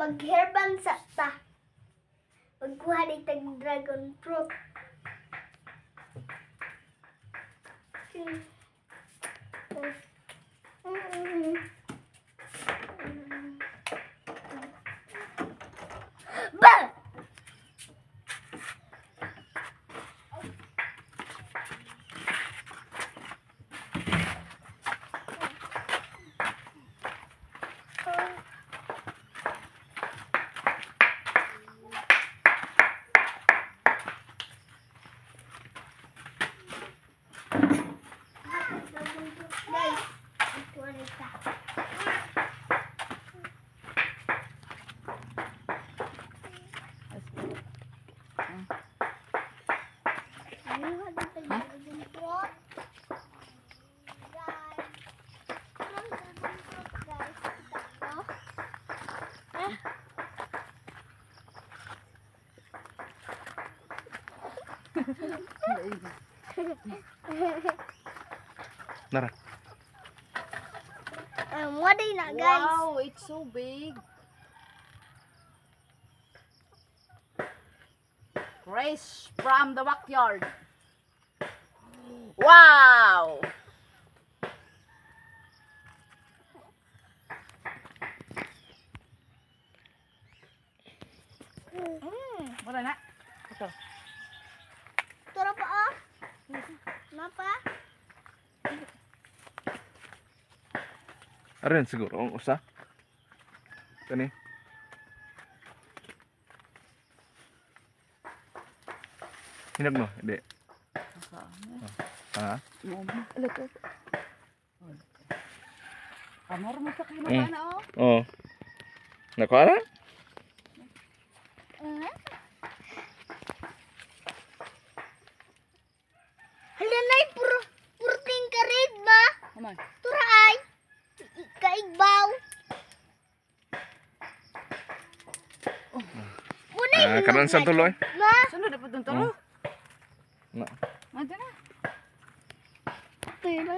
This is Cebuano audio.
Mag-hairband sa ta. Magkuha ni tag dragon fruit. Ba! Dragon fruit, guys. Magkuha ni ta. Magkuha ni tag dragon fruit. Guys. Dragon fruit, guys. Kita ko. Ah. Nara. What is na, guys? Wow, it's so big. Fresh from the backyard. Wow! Wala na. Ito. Tara pa ah. Mapa? Arin siguro ang usa. Kani. Hinag no, hindi. Ha? Amor mo sa kayo na oh. Oh. Nakuha na? Hala na puro purting ka red ba? Aman. Tura ay. Kaigbaw. Muna Ah, karon sa tuloy. Ma, Sunod na po itong tulo. Na. Manda na. pero.